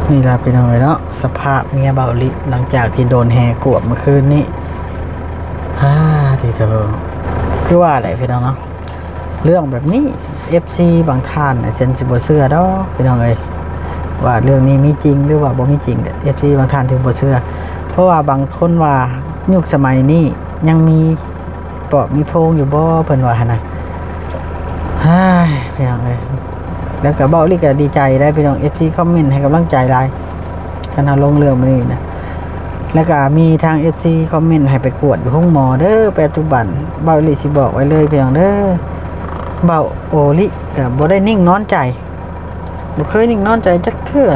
ນີ້ລະພີ່ນ້ອງເອີຍເນາະ ສະພາບເມຍເບົາລິ ຫຼັງຈາກທີ່ໂດນແຫ່ກວດເມື່ອຄືນນີ້. ອາ ຕິໂທ ຄືວ່າແຫຼະພີ່ນ້ອງເນາະ ເລື່ອງແບບນີ້ ເອັຟຊີບາງທ່ານນະ ເພິ່ນຊິບໍ່ເຊື່ອດອກພີ່ນ້ອງເອີຍ ວ່າເລື່ອງນີ້ມີຈິງ ຫຼືວ່າບໍ່ມີຈິງ ເອັຟຊີບາງທ່ານຊິບໍ່ເຊື່ອ ເພາະວ່າບາງຄົນວ່າຍຸກສະໄໝນີ້ຍັງມີ ປອບມີໂພງຢູ່ບໍ່ ເພິ່ນວ່າຫັ້ນນະ. ຮາຍ ພີ່ນ້ອງເອີຍ ແລ້ວກໍເບົາລິກໍດີໃຈໄດ໋ພີ່ນ້ອງ ເອັຟຊີຄອມເມັນໃຫ້ກຳລັງໃຈຫຼາຍ ຄັນເຮົາລົງເລື່ອງມື້ນີ້ນະ. ແລ້ວກໍມີທາງເອັຟຊີຄອມເມັນໃຫ້ໄປກວດຢູ່ໂຮງໝໍເດີ ປັດຈຸບັນ ເບົາລິຊິບອກໄວ້ເລີຍພີ່ນ້ອງເດີ ເບົາໂອລິກໍບໍ່ໄດ້ນິ່ງນອນໃຈ. ບໍ່ເຄີຍນິ່ງນອນໃຈຈັກເທື່ອ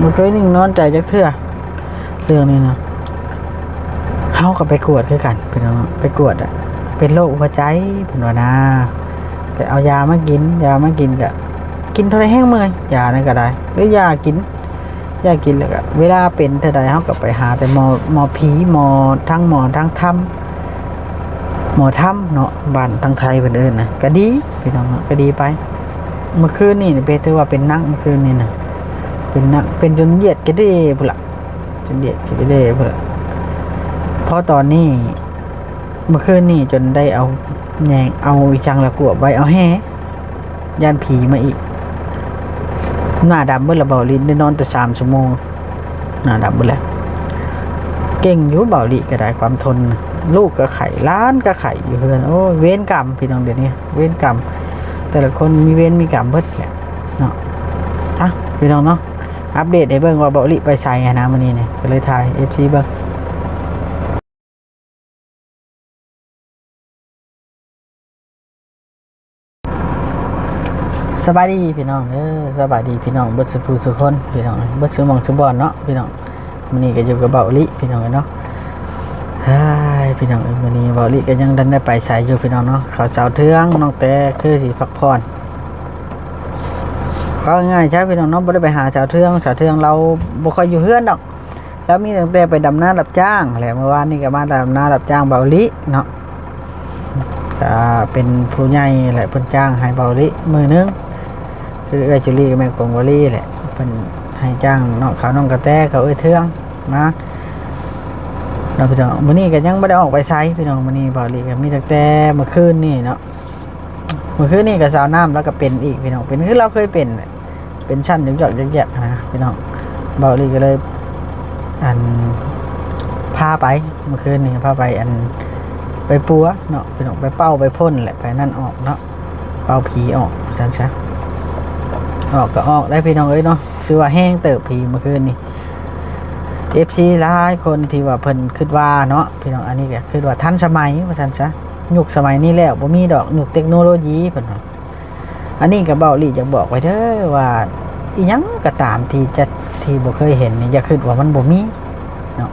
ບໍ່ເຄີຍນິ່ງນອນໃຈຈັກເທື່ອ ເລື່ອງນີ້ນະ. ເຮົາກໍໄປກວດຄືກັນພີ່ນ້ອງ ໄປກວດອະ ເປັນໂລກຫົວໃຈ ເພິ່ນວ່ານາ ໄປເອົາຢາມາກິນ ຢາມາກິນກະ ກິນເທົ່າໃດແຮ່ງເມື່ອຍ ຢານັ້ນກໍໄດ້ ຫຼືຢາກິນ ຢາກິນແລ້ວກໍເວລາເປັນເທື່ອໃດ ເຮົາກໍໄປຫາແຕ່ໝໍ ໝໍຜີ ໝໍທາງ ໝໍທາງທຳ ໝໍທຳເນາະ ບ້ານທາງໄທເພິ່ນເອີ້ນນະ ກໍດີພີ່ນ້ອງເນາະ ກໍດີໄປ. ເມື່ອຄືນນີ້ເປັນ ຖືວ່າເປັນໜັກ ເມື່ອຄືນນີ້ນະ ເປັນໜັກ ເປັນຈົນຢຽດກະເດພຸ້ນລະ ຈົນຢຽດກະເດພຸ້ນລະ. ພໍຕອນນີ້ ເມື່ອຄືນນີ້ຈົນໄດ້ເອົາແຍງ ເອົາອີ່ຫຍັງລະກວບໄວ້ ເອົາແຮ່ ຢ້ານຜີມາອີກ. ໜ້າດຳເບິດລະ ເບົາລິໄດ້ນອນແຕ່ສາມຊົ່ວໂມງ ໜ້າດຳເບິດແລ້ວ. ເກັ່ງຢູ່ເບົາລິກໍໄດ້ ຄວາມທົນ ລູກກໍໄຂ້ ຫຼານກໍໄຂ້ຢູ່ເຮືອນ. ໂອ້ຍ ເວນກຳພີ່ນ້ອງ ດຽວນີ້ເວນກຳ ແຕ່ລະຄົນມີເວນມີກຳເບິດແຫຼະເນາະ. ອ່ະ ພີ່ນ້ອງເນາະ ອັບເດດໃຫ້ເບິ່ງວ່າເບົາລິໄປໃສຫັ້ນນະ ມື້ນີ້ນີ້ ກໍເລີຍຖ່າຍເອັຟຊີເບິ່ງ. ສະບາຍດີພີ່ນ້ອງເດີ ສະບາຍດີພີ່ນ້ອງເບິດສູ່ຜູ້ສູ່ຄົນ ພີ່ນ້ອງເອີຍ ເບິດສູ່ໝ່ອງສູ່ບ່ອນເນາະ ພີ່ນ້ອງ. ມື້ນີ້ກໍຢູ່ກັບເບົາລິ ພີ່ນ້ອງເອີຍເນາະ. ຮາຍ ພີ່ນ້ອງເອີຍ ມື້ນີ້ເບົາລິກໍຍັງທັນໄດ້ໄປໃສຢູ່ ພີ່ນ້ອງເນາະ. ເຂົາສາວເທືອງ ນ້ອງແຕຄືຊິພັກຜ່ອນ ເວົ້າງ່າຍໆຊະ ພີ່ນ້ອງເນາະ ບໍ່ໄດ້ໄປຫາສາວເທືອງ ສາວເທືອງລາວບໍ່ຄ່ອຍຢູ່ເຮືອນດອກ. ລາວມີຕັ້ງແຕ່ໄປດຳນາຮັບຈ້າງແຫຼະ ເມື່ອວານນີ້ກໍມາດຳນາຮັບຈ້າງເບົາລິເນາະ ກໍເປັນຜູ້ໃຫຍ່ແຫຼະ ເພິ່ນຈ້າງໃຫ້ເບົາລິມື້ໜຶ່ງ ຄືເອື້ອຍຈູລີກັບແມ່ກົງເບົາລີແຫຼະ ເພິ່ນໃຫ້ຈ້າງນ້ອງຂາວ ນ້ອງກະແຕ ກັບເອື້ອຍເທືອງມາເນາະ ພີ່ນ້ອງ. ມື້ນີ້ກໍຍັງບໍ່ໄດ້ອອກໄປໃສ ພີ່ນ້ອງ ມື້ນີ້ເບົາລິກໍມີຕັ້ງແຕ່ເມື່ອຄືນນີ້ເນາະ. ເມື່ອຄືນນີ້ກໍສາວນ້ຳລາວກໍເປັນອີກ ພີ່ນ້ອງ ເປັນຄືລາວເຄີຍເປັນ ເປັນຊັ້ນຢອກໆແຍກໆນະ ພີ່ນ້ອງ. ເບົາລີກໍເລີຍ ອັນ ພາໄປ ເມື່ອຄືນນີ້ພາໄປ ອັນ ໄປປົວເນາະ ພີ່ນ້ອງ ໄປເປົ່າໄປພົ່ນແຫຼະ ໄປນັ້ນອອກເນາະ ເປົ່າຜີອອກ ວ່າຊັ້ນຊະ. ອອກກໍອອກໄດ໋ ພີ່ນ້ອງເອີຍເນາະ ຖືວ່າແຮງເຕີບຜີເມື່ອຄືນນີ້. ເອັຟຊີຫຼາຍຄົນທີ່ວ່າເພິ່ນຄິດວ່າເນາະ ພີ່ນ້ອງ ອັນນີ້ກໍຄິດວ່າທັນສະໄໝ ວ່າຊັ້ນຊະ. ຍຸກສະໄໝນີ້ແລ້ວ ບໍ່ມີດອກ ຍຸກເຕັກໂນໂລຢີ ເພິ່ນວ່າ. ອັນນີ້ກໍເບົາລີຢາກບອກໄວ້ເດີວ່າ ອີ່ຫຍັງກໍຕາມທີ່ຈະ ທີ່ບໍ່ເຄີຍເຫັນນີ້ ຢ່າຄິດວ່າມັນບໍ່ມີເນາະ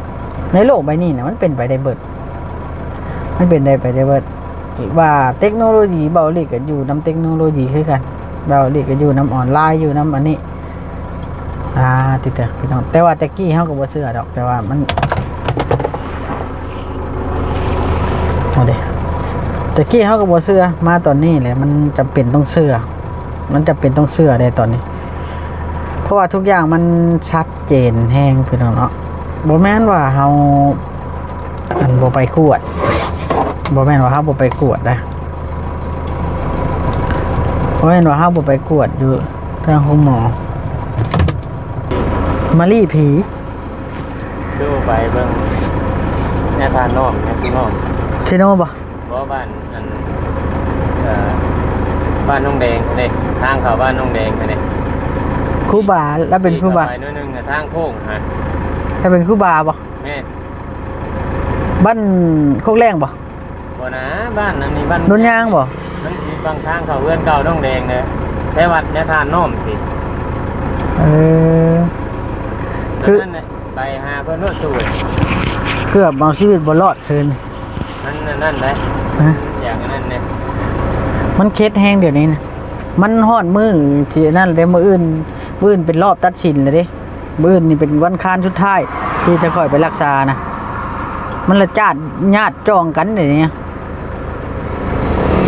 ໃນໂລກໃບນີ້ນະ ມັນເປັນໄປໄດ້ເບິດ ມັນເປັນໄດ້ໄປໄດ້ເບິດ. ວ່າເຕັກໂນໂລຢີ ເບົາລີກໍຢູ່ນຳເຕັກໂນໂລຢີຄືກັນ ເບົາລີກໍຢູ່ນຳອອນລາຍ ຢູ່ນຳອັນນີ້. ອ່າ ຕິດເຕີ ພີ່ນ້ອງ ແຕ່ວ່າແຕ່ກີ້ເຮົາກໍບໍ່ເຊື່ອດອກ ແຕ່ວ່າມັນ ເອົາເດ້ ແຕ່ກີ້ເຮົາກໍບໍ່ເຊື່ອ ມາຕອນນີ້ແຫຼະ ມັນຈຳເປັນຕ້ອງເຊື່ອ ມັນຈຳເປັນຕ້ອງເຊື່ອເດ້ຕອນນີ້ ເພາະວ່າທຸກຢ່າງມັນຊັດເຈນແຮງ ພີ່ນ້ອງເນາະ. ບໍ່ແມ່ນວ່າເຮົາ ອັນ ບໍ່ໄປກວດ ບໍ່ແມ່ນວ່າເຮົາບໍ່ໄປກວດນະ ບໍ່ແມ່ນວ່າເຮົາບໍ່ໄປກວດຢູ່ທາງໂຮງໝໍ ມາລີ້ຜີ ຄືວ່າໄປເບິ່ງແມ່ທາດນ້ອມ ແມ່ທາດນ້ອມ ເຊໂນບໍ່? ບໍ່ ບ້ານ ອັນ ເອີ ບ້ານໜອງແດງເດ້ ທາງເຂົ້າບ້ານໜອງແດງເດ້. ຄູບາ ລາວເປັນຄູບາ ໄປໜ້ອຍໜຶ່ງ ທາງໂຄ້ງຫັ້ນ ລາວເປັນຄູບາບໍ່? ແມ່ນ ບ້ານໂຄກແລ້ງບໍ່? ບໍ່ນາ ບ້ານອັນນີ້ ບ້ານໂນນຍາງບໍ່? ມັນຊິຝັ່ງທາງເຂົ້າເຮືອນເກົ່າໜອງແດງເດ້ ໃຊ້ວັດຍາທ່ານນ້ອມຊິ. ເອີ ຄື ນັ້ນແຫຼະ ໄປຫາເພິ່ນໂລດຕູ້ ເກືອບເອົາຊີວິດບໍ່ລອດຄືນ. ມັນອັນນັ້ນໄດ໋ ຮະ? ຢ່າງອັນນັ້ນເດ້ ມັນເຂັດແຮງດຽວນີ້ນະ ມັນຮອດມື້ທີ່ອັນນັ້ນແລ້ວ ມື້ອື່ນ ມື້ອື່ນເປັນຮອບຕັດສິນແລ້ວເດ້. ມື້ອື່ນນີ້ເປັນວັນຄານສຸດທ້າຍທີ່ຈະຄ່ອຍໄປລັກສານະ. ມັນລະຈາດຍາດຈອງກັນເດນີ້.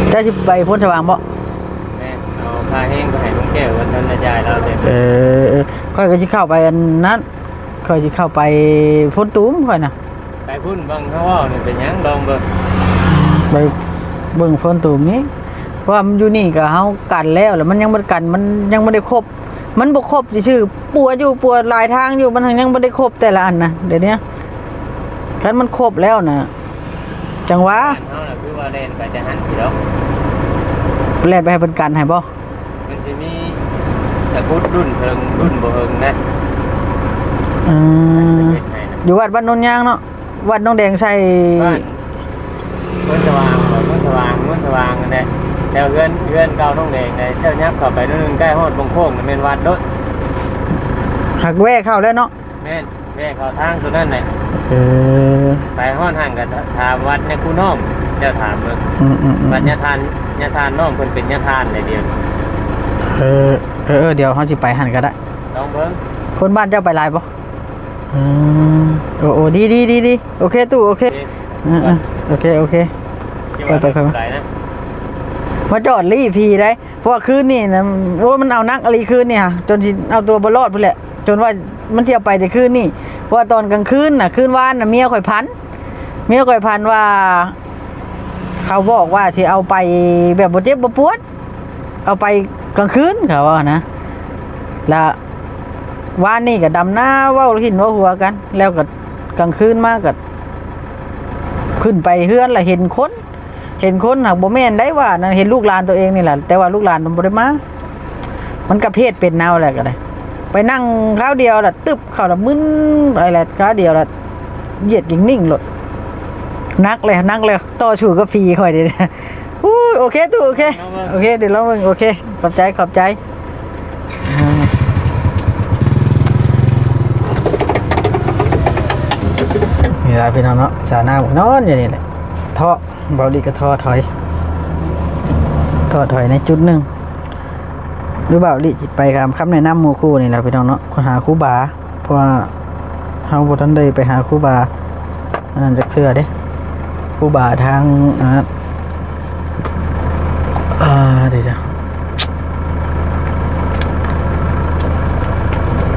ເຈົ້າຊິໄປໂພນສະຫວ່າງບໍ່? ແມ່ນ ເອົາຄ່າແຮງໄປໃຫ້ລຸງແກ້ວ ວ່າທ່ານນາຍຈ່າຍລາວເດ້. ເອີ ເອີ ຂ້ອຍກໍຊິເຂົ້າໄປອັນນັ້ນ ຂ້ອຍຊິເຂົ້າໄປໂພນຕູມຂ້ອຍນະ. ໄປພຸ້ນເບິ່ງເຮົາເວົ້ານີ້ເປັນຫຍັງ ລອງເບິ່ງ ໄປເບິ່ງໂພນຕູມນີ້ ເພາະວ່າຢູ່ນີ້ກໍເຮົາກັນແລ້ວ ແລ້ວມັນຍັງບໍ່ກັນ ມັນຍັງບໍ່ໄດ້ຄົບ ມັນບໍ່ຄົບຊື່ໆ ປົວຢູ່ ປົວຫຼາຍທາງຢູ່ ມັນຍັງບໍ່ໄດ້ຄົບແຕ່ລະອັນນະ. ດຽວນີ້ຄັນມັນຄົບແລ້ວນະ ຈັ່ງຫວາ ບ້ານເຮົານະ ຄືວ່າແລ່ນໄປແຕ່ຫັ້ນຊິດອກ ແລ່ນໄປໃຫ້ເພິ່ນກັນໃຫ້ບໍ່? ມັນຊິມີຕະກຸດລຸ້ນເທິງລຸ້ນບໍ່ເທິງນະ. ອືມ ເຮັດໃຫ້ນະ ຢູ່ວັດບ້ານໂນນຍາງເນາະ ວັດໜອງແດງໃສ່ ບ້ານໂນນສະຫວ່າງ ໂນນສະຫວ່າງ ໂນນສະຫວ່າງນັ້ນແຫຼະ ແຖວເຮືອນ ເຮືອນເກົ່ານ້ອງແດງນະ. ເຈົ້າຫຍັບເຂົ້າໄປໜ້ອຍໜຶ່ງ ໃກ້ຮອດບົງໂຄ້ງນະ ແມ່ນວັດໂລດ. ຫາກແວ່ເຂົ້າແລ້ວເນາະ. ແມ່ນ ແວ່ເຂົ້າທາງໂຕນັ້ນແຫຼະ. ເອີ ໄປຮອດຫັ້ນກໍຖາມວັດຍາຄູນ້ອມ ເຈົ້າຖາມເບິ່ງ. ອືມໆໆ ວັດຍາທ່ານ ຍາທ່ານນ້ອງເພິ່ນເປັນຍາທ່ານໃດດຽວ. ເອີ ເອີໆ ດຽວເຮົາຊິໄປຫັ້ນກໍໄດ້ ລອງເບິ່ງ. ຄົນບ້ານເຈົ້າໄປຫຼາຍບໍ່? ອືມ ໂອ້ໆ ດີໆໆໆ ໂອເຄຕູ້ ໂອເຄ ໂອເຄ ເອີໆ ໂອເຄ ໂອເຄ ຄ່ອຍໄປ ຄ່ອຍມາ. ມາຈອດລີ້ຜີໄດ໋ ເພາະວ່າຄືນນີ້ນະ ໂອ້ຍ ມັນເອົາໜັກອີ່ຫຼີຄືນນີ້ຫາ ຈົນຊິເອົາຕົວບໍ່ລອດພຸ້ນແຫຼະ ຈົນວ່າມັນຊິເອົາໄປແຕ່ຄືນນີ້. ເພາະວ່າຕອນກາງຄືນນະ ຄືນວານນະ ເມຍຂ້ອຍຝັນ ເມຍຂ້ອຍຝັນວ່າ ເຂົາບອກວ່າຊິເອົາໄປແບບບໍ່ເຈັບບໍ່ປວດ ເອົາໄປກາງຄືນ ເຂົາວ່ານະ. ລະວານນີ້ກໍດຳນາເວົ້າຫີນເວົ້າຫົວກັນ ແລ້ວກໍກາງຄືນມາກໍຂຶ້ນໄປເຮືອນ ລະເຫັນຄົນ ເຫັນຄົນຫາກບໍ່ແມ່ນໄດ໋ວ່ານັ້ນ ເຫັນລູກຫຼານໂຕເອງນີ້ແຫຼະ ແຕ່ວ່າລູກຫຼານມັນບໍ່ໄດ້ມາ. ມັນກໍເພດເປັນນຳແຫຼະ ກໍໄດ້ໄປນັ່ງຄາວດຽວລະຕຶບເຂົ້າລະມຶນໄປລະ ຄາວດຽວລະຢຽດກິງນິ່ງໂລດ. ໜັກແລ້ວ ໜັກແລ້ວ ຕໍ່ສູ້ກັບຜີຂ້ອຍເດ. ອູ້ຍ ໂອເຄຕູ້ ໂອເຄ ໂອເຄ ດຽວລອງເບິ່ງ. ໂອເຄ ຂອບໃຈ ຂອບໃຈ. ນີ້ລະພີ່ນ້ອງເນາະ ສາວນາງນອນຢູ່ນີ້ແຫຼະ ເທາະ ເບົາຫຼີກໍທໍ່ຖອຍ ທໍ່ຖອຍໃນຈຸດໜຶ່ງ ຫຼືເບົາຫຼີຊິໄປຕາມຄຳແນະນຳໝູ່ຄູ່ນີ້ແຫຼະພີ່ນ້ອງເນາະ ຫາຄູບາ ເພາະວ່າເຮົາບໍ່ທັນໄດ້ໄປຫາຄູບາອັນນັ້ນຈັກເທື່ອເດ້ ຄູບາທາງ ອ່າ ອ່າ ດຽວ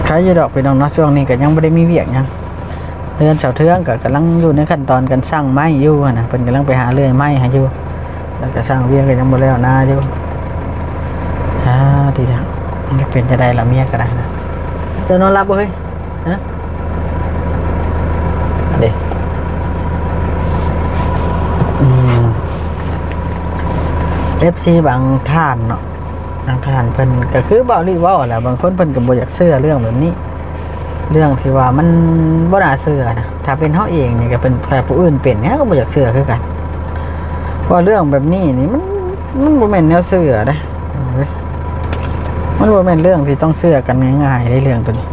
ໄຄຢູ່ດອກພີ່ນ້ອງເນາະ ຊ່ວງນີ້ກໍຍັງບໍ່ໄດ້ມີວຽກຫຍັງ. ເຮືອນສາວເທືອງກໍກຳລັງຢູ່ໃນຂັ້ນຕອນການສ້າງໄມ້ຢູ່ຫັ້ນນະ ເພິ່ນກຳລັງໄປຫາເລື່ອຍໄມ້ໃຫ້ຢູ່ ແລ້ວກໍສ້າງວຽງກໍຍັງບໍ່ແລ້ວນາຢູ່. ອ່າ ທີ່ຈະ ມັນຈະເປັນຈັ່ງໃດລະ ເມຍກໍໄດ້ນະ. ເຈົ້ານອນຫຼັບບໍ່ເຮີ້ຍ? ຮະ? ອັນເດ ອືມ ເອັຟຊີບາງທ່ານເນາະ ບາງທ່ານເພິ່ນກໍຄືເບົາຫຼີເວົ້າແຫຼະ ບາງຄົນເພິ່ນກໍບໍ່ຢາກເຊື່ອເລື່ອງແບບນີ້. ເລື່ອງທີ່ວ່າມັນບໍ່ໜ້າເຊື່ອນະ ຖ້າເປັນເຮົາເອງນີ້ກໍເປັນ ຖ້າຜູ້ອື່ນເປັນເຮົາກໍບໍ່ຢາກເຊື່ອຄືກັນ ເພາະເລື່ອງແບບນີ້ນີ້ມັນ ມັນບໍ່ແມ່ນແນວເຊື່ອເດ້ ມັນບໍ່ແມ່ນເລື່ອງທີ່ຕ້ອງເຊື່ອກັນງ່າຍໆເດ້ ເລື່ອງໂຕນີ້.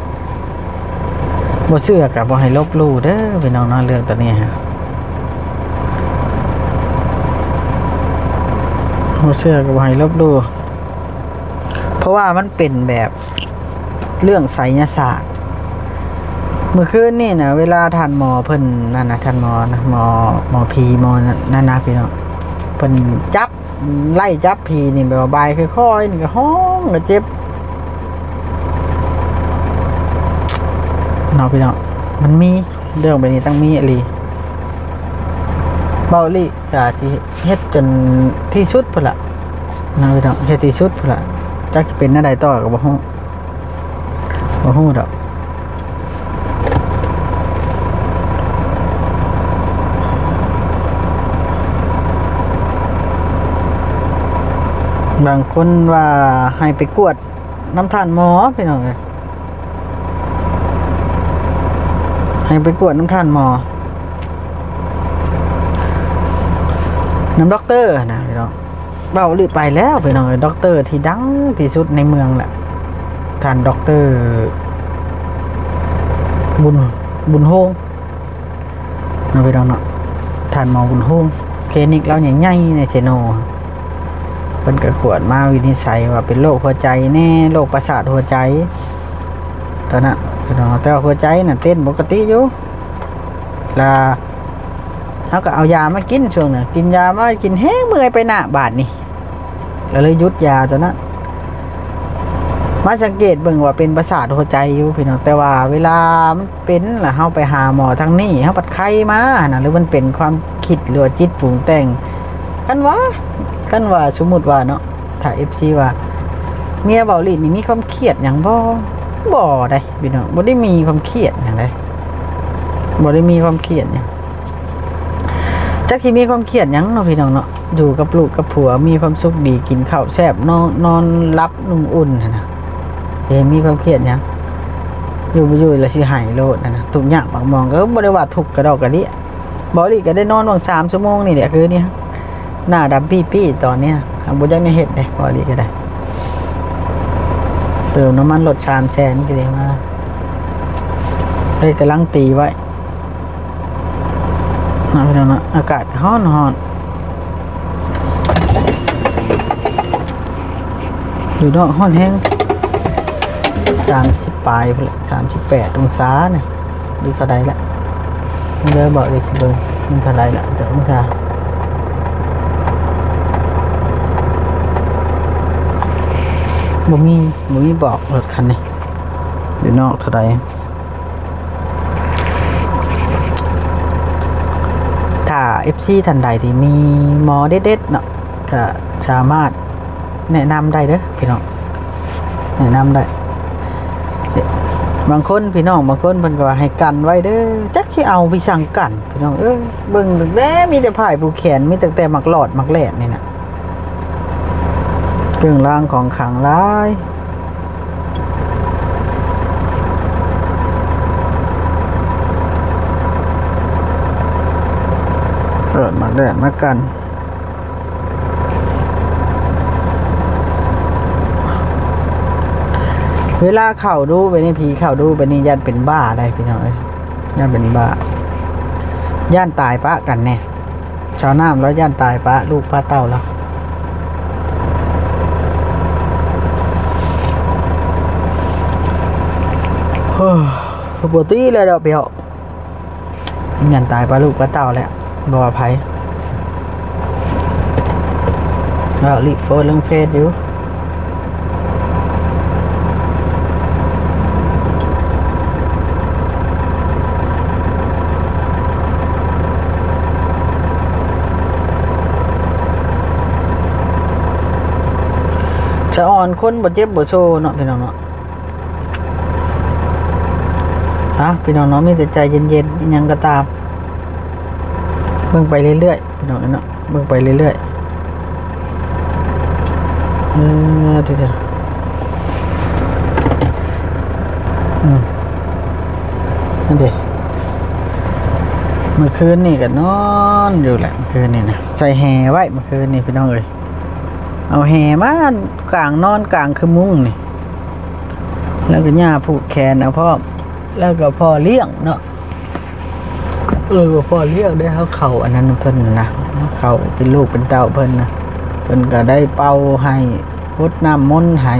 ບໍ່ເຊື່ອກໍບໍ່ໃຫ້ລົບຫຼູ່ເດີພີ່ນ້ອງເນາະ ເລື່ອງໂຕນີ້ຮະ ບໍ່ເຊື່ອກໍບໍ່ໃຫ້ລົບຫຼູ່ ເພາະວ່າມັນເປັນແບບ ເລື່ອງໄສຍະສາດ ມື້ຄືນນີ້ນະ ເວລາທ່ານໝໍເພິ່ນນັ້ນນະ ທ່ານໝໍນະ ໝໍ ໝໍຜີ ໝໍນັ້ນນະພີ່ນ້ອງ ເພິ່ນຈັບ ໄລ່ຈັບຜີນີ້ ແບບວ່າບາຍຄ່ອຍໆ ນີ້ກໍຮ້ອງ ກໍເຈັບເນາະພີ່ນ້ອງ. ມັນມີເລື່ອງແບບນີ້ ຕ້ອງມີອີ່ຫຼີ. ເບົາອີ່ຫຼີ ກະຊິເຮັດຈົນທີ່ສຸດພຸ້ນລະເນາະພີ່ນ້ອງ ເຮັດທີ່ສຸດພຸ້ນລະ ຈັກຊິເປັນແນວໃດຕໍ່ກໍບໍ່ຮູ້ ບໍ່ຮູ້ດອກ. ບາງຄົນວ່າໃຫ້ໄປກວດ ນຳທ່ານໝໍພີ່ນ້ອງເອີຍ ໃຫ້ໄປກວດນຳທ່ານໝໍ ນຳດັອກເຕີນະພີ່ນ້ອງ. ເວົ້າອີ່ຫຼີໄປແລ້ວພີ່ນ້ອງເອີຍ ດັອກເຕີທີ່ດັງທີ່ສຸດໃນເມືອງແຫຼະ ທ່ານດັອກເຕີບຸນ ບຸນໂຮງ ເນາະພີ່ນ້ອງເນາະ ທ່ານໝໍບຸນໂຮງ ຄລີນິກລາວໃຫຍ່ໆໃນເຊໂນ ເພິ່ນກໍກວດມາວິນິດໄສວ່າເປັນໂລກຫົວໃຈແດ່ ໂລກປະສາດຫົວໃຈ ຕອນນັ້ນພີ່ນ້ອງ ແຕ່ວ່າຫົວໃຈນັ້ນເຕັ້ນປົກກະຕິຢູ່ ລະ ເຮົາກໍເອົາຢາມາກິນ ຊ່ວງນັ້ນກິນຢາມາກິນແຮງເມື່ອຍໄປໜ້າບາດນີ້ ກໍເລີຍຢຸດຢາຕົວນັ້ນ. ມາສັງເກດເບິ່ງວ່າເປັນປະສາດຫົວໃຈຢູ່ພີ່ນ້ອງ, ແຕ່ວ່າເວລາມັນເປັນລະເຮົາໄປຫາໝໍທາງນີ້ ເຮົາພັດໄຄມາຫັ້ນນະ ຫຼືມັນເປັນຄວາມຄິດ ຫຼືວ່າຈິດປຸງແຕ່ງ. ຄັນວ່າ ຄັນວ່າສົມມຸດວ່າເນາະ ຖ້າເອັຟຊີວ່າ ເມຍເບົາຫຼີນີ້ມີຄວາມຄຽດຫຍັງບໍ່? ບໍ່ໃດ໋ພີ່ນ້ອງ, ບໍ່ໄດ້ມີຄວາມຄຽດຫຍັງໃດ໋, ບໍ່ໄດ້ມີຄວາມຄຽດຫຍັງ. ຈັກຊິມີຄວາມຄຽດຫຍັງເນາະພີ່ນ້ອງເນາະ, ຢູ່ກັບລູກກັບຜົວມີຄວາມສຸກດີ ກິນເຂົ້າແຊບ ນອນ ນອນຫຼັບນຸ່ງອຸ່ນຫັ້ນນະ, ຊິມີຄວາມຄຽດຫຍັງ? ຢູ່ບໍ່ຢູ່ລະຊິໄຫ້ໂລດຫັ້ນນະ, ທຸກຍາກປາກໝອງ ກໍບໍ່ໄດ້ວ່າທຸກກະດອກກະເດຍ. ເບົາຫຼີກໍໄດ້ນອນຫວ່າງສາມຊົ່ວໂມງນີ້ແຫຼະຄືນນີ້, ໜ້າດຳປີ້ໆຕອນນີ້, ຫາບໍ່ຈັກແນວເຮັດເດ້ ເບົາຫຼີກໍໄດ້. ເຕີມນ້ຳມັນລົດສາມແສນກໍໄດ້ມາ, ເລີຍກຳລັງຕີໄວ້ເນາະພີ່ນ້ອງເນາະ. ອາກາດກໍຮ້ອນໆ ຢູ່ນອກຮ້ອນແຮງ, ສາມສິບປາຍພຸ້ນແຫຼະ, ສາມສິບແປດອົງສານະ ຫຼືເທົ່າໃດລະ? ເດີ ບອກເລີຍຊິເບິ່ງ ມັນເທົ່າໃດລະ ຈັກອົງສາ? ບໍ່ມີ ບໍ່ມີບອກ ລົດຄັນນີ້ ຢູ່ນອກເທົ່າໃດ. ຖ້າເອັຟຊີທ່ານໃດທີ່ມີໝໍເດັດໆເນາະ ກໍສາມາດແນະນຳໄດ້ເດີພີ່ນ້ອງ, ແນະນຳໄດ້. ບາງຄົນ ພີ່ນ້ອງບາງຄົນເພິ່ນກໍວ່າໃຫ້ກັນໄວ້ເດີ, ຈັກຊິເອົາໄປສັງກັນ ພີ່ນ້ອງເອີຍ. ເບິ່ງແຕ່ມີແຕ່ພ້າຍຜູກແຂນ ມີຕັ້ງແຕ່ໝາກຫຼອດໝາກແຫຼດນີ້ນະ, ເຄື່ອງລາງຂອງຂລັງຫຼາຍ. ເອີ ໝາກແຫຼດໝາກກັນ. ເວລາເຂົ້າດຸແບບນີ້ ຜີເຂົ້າດຸແບບນີ້ ຢ້ານເປັນບ້າໄດ໋ພີ່ນ້ອງເອີຍ, ຢ້ານເປັນບ້າ, ຢ້ານຕາຍປະກັນແນ່. ຊາວນ້ຳລາວຢ້ານຕາຍປະລູກປະເຕົ້າລາວ. ເຮີ້ຍ ບໍ່ຕິແລ້ວດອກພີ່ນ້ອງ, ຢ້ານຕາຍປະລູກປະເຕົ້າແລ້ວ, ບໍ່ວ່າໃຜ. ເວົ້າລີໂພສເລື່ອງເຟສຢູ່. ສະອອນຄົນບໍ່ເຈັບບໍ່ໂຊເນາະ ພີ່ນ້ອງເນາະ. ຮະ ພີ່ນ້ອງເນາະ, ມີແຕ່ໃຈເຢັນໆ ອີ່ຫຍັງກໍຕາມ, ເບິ່ງໄປເລື້ອຍໆ ພີ່ນ້ອງເນາະ, ເບິ່ງໄປເລື້ອຍໆ. ເອີ ດຽວ ອືມ ນັ້ນເດ ເມື່ອຄືນນີ້ກໍນອນຢູ່ແຫຼະ, ເມື່ອຄືນນີ້ນະ ໃສ່ແຫໄວ້ເມື່ອຄືນນີ້ ພີ່ນ້ອງເອີຍ. ເອົາແຫມາກາງນອນກາງຄືມຸ້ງນີ້, ແລ້ວກໍຫຍ້າຜູກແຂນເອົາພ້ອມ, ແລ້ວກໍພໍ່ລ້ຽງເນາະ. ເອີ ພໍ່ລ້ຽງໄດ້ ເຮົາເຂົ້າອັນນັ້ນນຳເພິ່ນນະ, ເຂົ້າເປັນລູກເປັນເຕົ້າເພິ່ນນະ, ເພິ່ນກໍໄດ້ເປົ່າໃຫ້ ຫົດນ້ຳມົນໃຫ້,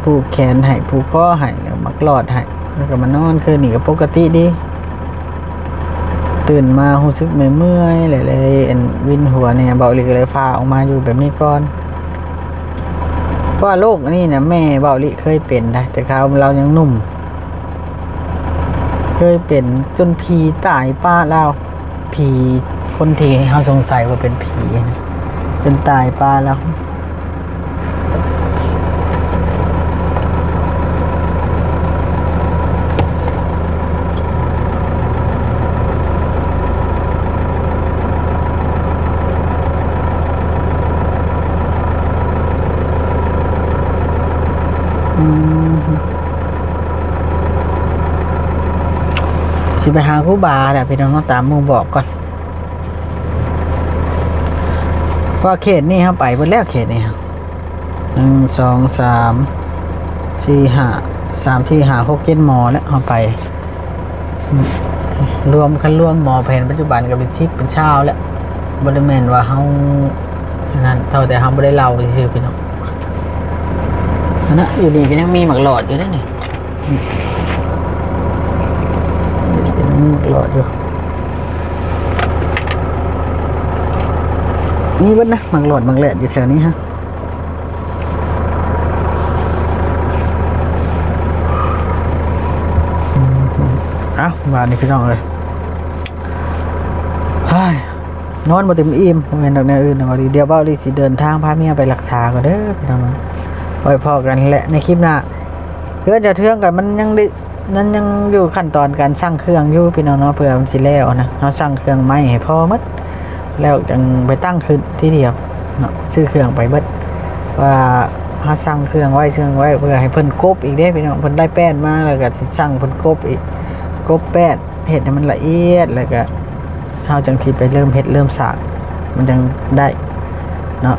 ຜູກແຂນໃຫ້, ຜູກຄໍໃຫ້, ແລ້ວໝາກຫຼອດໃຫ້, ແລ້ວກໍມານອນ. ຄືນນີ້ກໍປົກກະຕິດີ. ຕື່ນມາຮູ້ສຶກເມື່ອຍໆ ແຫຼະ ເລີຍອັນວິນຫົວແດ່. ເບົາຫຼີກໍເລີຍພາອອກມາຢູ່ແບບນີ້ກ່ອນ, ເພາະວ່າໂລກອັນນີ້ນະ ແມ່ເບົາຫຼີເຄີຍເປັນໄດ໋ ແຕ່ຄາວລາວຍັງໜຸ່ມ, ເຄີຍເປັນຈົນຜີຕາຍປະລາວ. ຜີຄົນທີ່ເຮົາສົງໄສວ່າເປັນຜີ ຈົນຕາຍປະລາວ. ອືມ ຊິໄປຫາຄູບາແຫຼະ ພີ່ນ້ອງເນາະ, ຕາມໝູ່ບອກກ່ອນ. ເພາະເຂດນີ້ເຮົາໄປເບິດແລ້ວ, ເຂດນີ້ ໜຶ່ງ ສອງ ສາມ ສີ່ ຫ້າ ສາມ ສີ່ ຫ້າ ຫົກ ເຈັດໝໍແລ້ວເຮົາໄປ. ລວມ ຄັນລວມໝໍແຜນປັດຈຸບັນກໍເປັນສິບເປັນຊາວແລ້ວ, ບໍ່ໄດ້ແມ່ນວ່າເຮົາ ສະນັ້ນ ເທົ່າແຕ່ເຮົາບໍ່ໄດ້ເລົ່າຊື່ໆ ພີ່ນ້ອງ. ຫັ້ນນະ ຢູ່ນີ້ກໍຍັງມີໝາກຫຼອດຢູ່ເດ້ນີ້. ອືມ ຍັງມີໝາກຫຼອດຢູ່. ມີເບິດນະ ໝາກຫຼອດໝາກແຫຼດຢູ່ແຖວນີ້ຮະ. ເອົ້າ ບາດນີ້ພີ່ນ້ອງເອີຍ ເຮີ້ຍ ນອນບໍ່ເຕັມອີ່ມ ບໍ່ແມ່ນດອກແນວອື່ນດອກ ດຽວບ່າວລີຊິເດີນທາງພາເມຍໄປລັກສາກ່ອນເດີພີ່ນ້ອງເນາະ. ໄວ້ພໍ້ກັນແຫຼະໃນຄລິບໜ້າ. ເຮືອນຈະເທືອງກັນ ມັນຍັງໄດ້ ນັ້ນຍັງຢູ່ຂັ້ນຕອນການສັ່ງເຄື່ອງຢູ່ພີ່ນ້ອງເນາະ ເພື່ອມັນຊິແລ້ວນະ. ເຮົາສັ່ງເຄື່ອງໃໝ່ໃຫ້ພໍໝົດ ແລ້ວຈັ່ງໄປຕັ້ງຂຶ້ນທີດຽວເນາະ ຊື້ເຄື່ອງໄປເບິດ ວ່າເຮົາສັ່ງເຄື່ອງໄວ້ ເຊື່ອງໄວ້ ເພື່ອໃຫ້ເພິ່ນກົບອີກເດ້ພີ່ນ້ອງ. ເພິ່ນໄດ້ແປ້ນມາ ແລ້ວກໍຊິສັ່ງເພິ່ນກົບອີກ ກົບແປ້ນ ເຮັດໃຫ້ມັນລະອຽດ ແລ້ວກໍເຮົາຈັ່ງຊິໄປເລີ່ມເຮັດເລີ່ມສ້າງ ມັນຈັ່ງໄດ້ເນາະ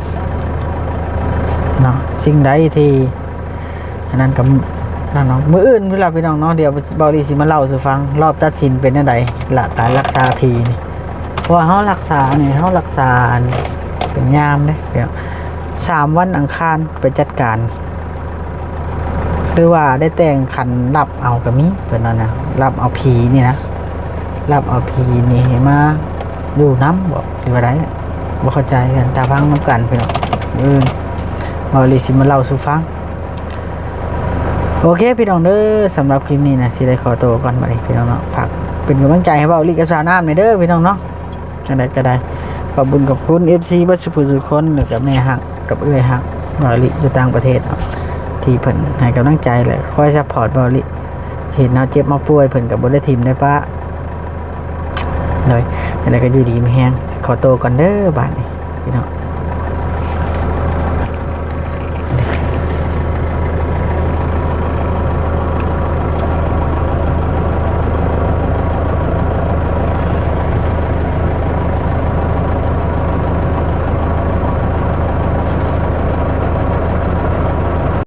ເນາະ. ສິ່ງໃດທີ່ ອັນນັ້ນກໍ ນັ້ນເນາະ ມື້ອື່ນພຸ້ນລະພີ່ນ້ອງເນາະ. ດຽວບ່າວລີຊິມາເລົ່າສູ່ຟັງ ລອບຕັດສິນເປັນແນວໃດ ລະການລັກສາຜີນີ້. ເພາະວ່າເຮົາລັກສານີ້ ເຮົາລັກສາອັນເປັນຍາມເດ້ພີ່ນ້ອງ ສາມວັນອັງຄານໄປຈັດການ ຫຼືວ່າໄດ້ແຕ່ງຂັນລັບເອົາກໍມີ ເພິ່ນວ່ານະ ລັບເອົາຜີນີ້ນະ ລັບເອົາຜີນີ້ໃຫ້ມາຢູ່ນຳບໍ ຫຼືວ່າໃດ ບໍ່ເຂົ້າໃຈກັນ. ຖ້າຟັງນຳກັນພີ່ນ້ອງ ມື້ອື່ນບ່າວລີຊິມາເລົ່າສູ່ຟັງ. ໂອເຄພີ່ນ້ອງເດີ ສຳລັບຄລິບນີ້ນະ ຊິໄດ້ຂໍໂຕກ່ອນບາດນີ້ພີ່ນ້ອງເນາະ. ຝາກເປັນກຳລັງໃຈໃຫ້ບ່າວລີກັບສາວນ້ຳແດ່ເດີພີ່ນ້ອງເນາະ. ຈັ່ງໃດກໍໄດ້ ຂອບບຸນຂອບຄຸນເອັຟຊີເບິດສູ່ຜູ້ສູ່ຄົນ ແລ້ວກໍແມ່ຮັກກັບເອື້ອຍຮັກບ່າວລີຢູ່ຕ່າງປະເທດເນາະ ທີ່ເພິ່ນໃຫ້ກຳລັງໃຈ ແລະ ຄອຍຊັບພອດບ່າວລີ. ເຫັນເຮົາເຈັບເຮົາປ່ວຍ ເພິ່ນກໍບໍ່ໄດ້ຖິ້ມໄດ້ປະ ໂດຍ ຈັ່ງໃດກໍຢູ່ດີມີແຮງ. ຂໍໂຕກ່ອນເດີບາດນີ້ພີ່ນ້ອງ.